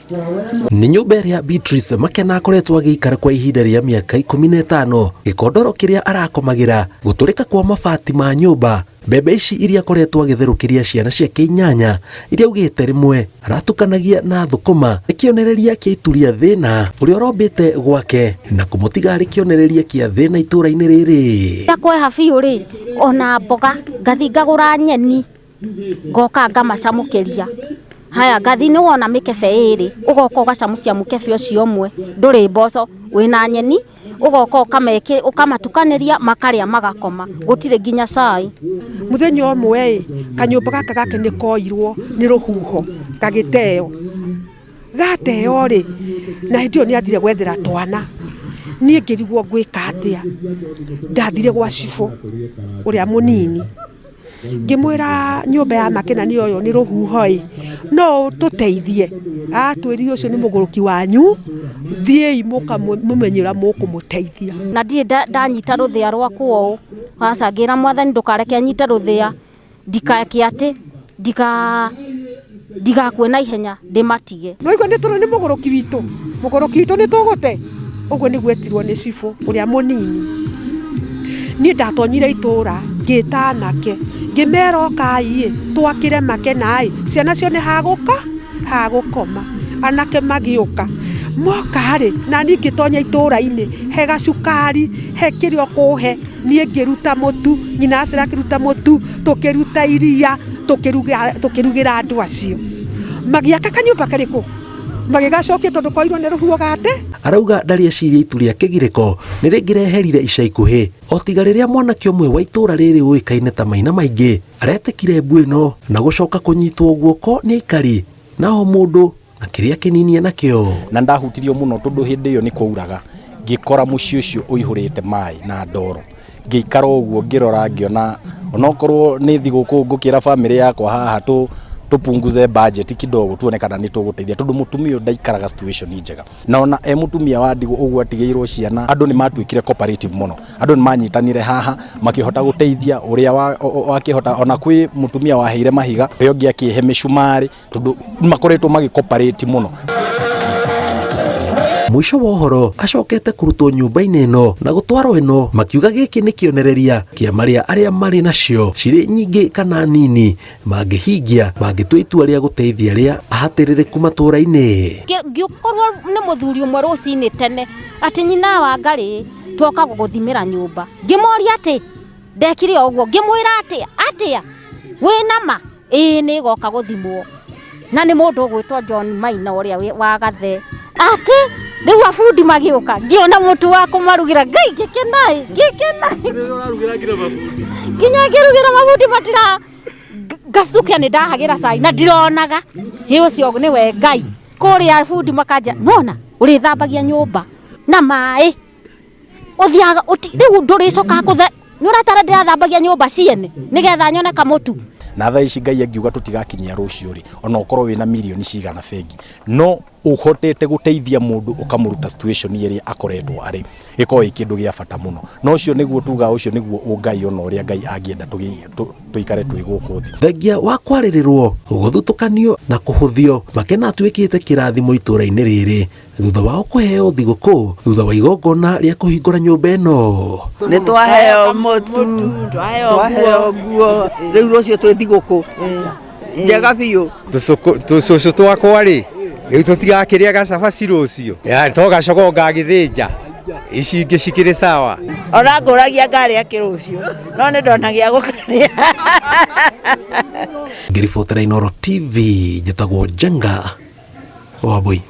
Nĩ nyũmba ĩrĩa Beatrice Makena akoretwo agĩikara kwa ihinda rĩa mĩaka 15, gĩkondoro kĩrĩa arakomagĩra, gũtũrĩka kwa mabati ma nyũmba, mbembe ici iria akoretwo agĩtherũkĩria ciana ciake inyanya iria augĩte rĩmwe aratukanagia na thũkũma, nĩ kĩonereria kĩa itu rĩa thĩna ũrĩa ũrombĩte gwake na kũmũtiga arĩ kĩonereria kĩa thĩna itũũra-inĩ rĩrĩ. Ndakweha biũ rĩ, ona mboga ngathi ngagũra nyeni ngoka ngamacamũkĩria. Haya ngathi nĩ wona mĩkebe ĩrĩ, ũgoka ũgacamũkia mũkebe ũcio ũmwe, ndũrĩ mboco, wĩna nyeni, ũgoka ũkamatukanĩria makarĩa magakoma, gũtirĩ nginya cai. Mũthenya ũmwe ĩ, kanyũmba gaka gake nĩ koirwo nĩ rũhuho, gagĩteo. Gateo rĩ, na hĩndĩ ĩyo nĩ athire gwethera twana, niĩ ngĩrigwo ngwĩka atĩa, ndathire gwa cibũ ũrĩa mũnini, ngĩmwĩra nyũmba ya Makena nĩ yoywo nĩ rũhuho ĩ, no ũtũteithie? Atwĩrire ũcio nĩ mũgũrũki wanyu, thiĩi mũmenye ũrĩa mũkũmũteithia. Na ndirĩ ndanyita rũthĩa rwakwa ũũ, aca ngĩra mwathani ndũkareke nyite rũthĩa, ndikeke atĩ, ndigakue na ihenya ndĩmatige. Nĩwaigua nĩ tũrĩ nĩ mũgũrũki witũ, mũgũrũki witũ nĩ tũgũte, ũguo nĩguo etirwo nĩ cibũ ũrĩa mũnini. Niĩ ndatonyire itũra ngĩta anake ngĩmera ũkai ĩ, twakĩre Makena ĩ, ciana cione ha gũkoma. Anake magĩũka, moka rĩ, naniĩ ngĩtonya itũra-inĩ, he gacukari, he kĩrĩa ũkũhe, niĩ ngĩruta mũtu, nyina wa ciana akĩruta mũtu, tũkĩruta iria, tũkĩrugĩra andũ acio. Magĩaka kanyũmba karĩkũ? Magĩgacokia tondũ koirwo nĩ rũhuho gate. Arauga ndarĩ eciria itu rĩa kĩgirĩko nĩ rĩngĩreherire ica ikuhĩ, o tiga rĩrĩa mwanake ũmwe wa itũũra rĩrĩ ũĩkaine ta Maina Maingĩ aretĩkire mbu ĩno na gũcoka kũnyitwo guoko nĩ aikari na o mũndũ na kĩrĩa kĩnini enakĩo. Na ndahutirio mũno tondũ hĩndĩ ĩyo nĩ kwauraga, ngĩkora mũciĩ ũcio ũihũrĩte maĩ na ndoro. Ngĩikara ũguo ngĩrora ngĩona onokorwo nĩ thigũkũ ngũkĩra bamĩrĩ yakwa haha tupunguze budget kidogo tuone kana nĩ tũgũteithia, tondũ mũtumia ũyũ ndaikaraga situation njega, na ona e mũtumia wa ndigwa ũguo atigĩirwo ciana. Andũ nĩ matuĩkire cooperative mũno, andũ nĩ manyitanire haha makĩhota gũteithia ũrĩa wakĩhota. Ona kwĩ mũtumia waheire mahiga, ũrĩa ũngĩ akĩhe mĩcumarĩ, tondũ makoretwo magĩ cooperate mũno. Mũico wa ũhoro acokete kũrutwo nyũmba-inĩ ĩno na gũtwarwo ĩno, makiuga gĩkĩ nĩ kĩonereria kĩa marĩa arĩa marĩ nacio cirĩ nyingĩ kana nini mangĩhingia mangĩtua itua rĩa gũteithia arĩa ahatĩrĩrĩku matũũra-inĩ. Ngĩkorwo nĩ mũthuri ũmwe rũcinĩ tene atĩ nyina wa Ngarĩ twoka gũgũthimĩra nyũmba, ngĩmoria atĩ ndekire o ũguo, ngĩmwĩra atĩa atĩa wĩna ma ĩĩ nĩ ĩgoka gũthimwo, na nĩ mũndũ ũgwĩtwo John Maina ũrĩa wa Gathe, atĩ rĩu abundi magĩũka ngĩona mũtu wa kũmarugĩra. Ngai, ngĩkena ĩ, ngĩkena nginya ngĩrugĩra mabundi matira ngacukia nĩ ndahagĩra cai na ndironaga hĩ ũcio nĩwe Ngai. Kũrĩa bundi makanja nona ũrĩthambagia nyũmba na maĩ ũthiaga rĩu ndũrĩcokaga kũthe nĩ ũratara ndĩrathambagia nyũmba ciene nĩgetha nyone kamũtu. Na thaa ici Ngai angiuga tũtigakinyia rũciũ rĩ, ona ũkorwo wĩna mirioni cigana bengi, no ũhotete gũteithia mũndũ ũkamũruta situation ĩrĩa akoretwo arĩ, gĩkoragwo gĩ kĩndũ gĩa bata mũno. Na ũcio nĩguo tugaga ũcio nĩguo ũngai ona ũrĩa Ngai angĩenda tũikare twĩ gũkũ thĩ. Thengia wa kwarĩrĩrwo, gũthutũkanio na kũhũthio, Makena atuĩkĩte kĩrathimo itũũra-inĩ rĩrĩ thutha wao kũheo thigũkũ thutha wa igongona rĩa kũhingũra nyũmba ĩno. Nĩ twaheo mũtu, twaheo nguo, rĩu rũciũ twĩ thigũkũ njega biũ. Tũcũcũ twakwa rĩ, rĩu tũtigakĩrĩa gacabaci rũciũ, to gacogo ngagĩthĩnja, ici ingĩ cikĩrĩ sawa. Ona ngũragia ngarĩa kĩ rũciũ, no nĩ ndonagia gũkarĩa. Ngĩribotera Inooro TV, njĩtagwo Njenga Wambui.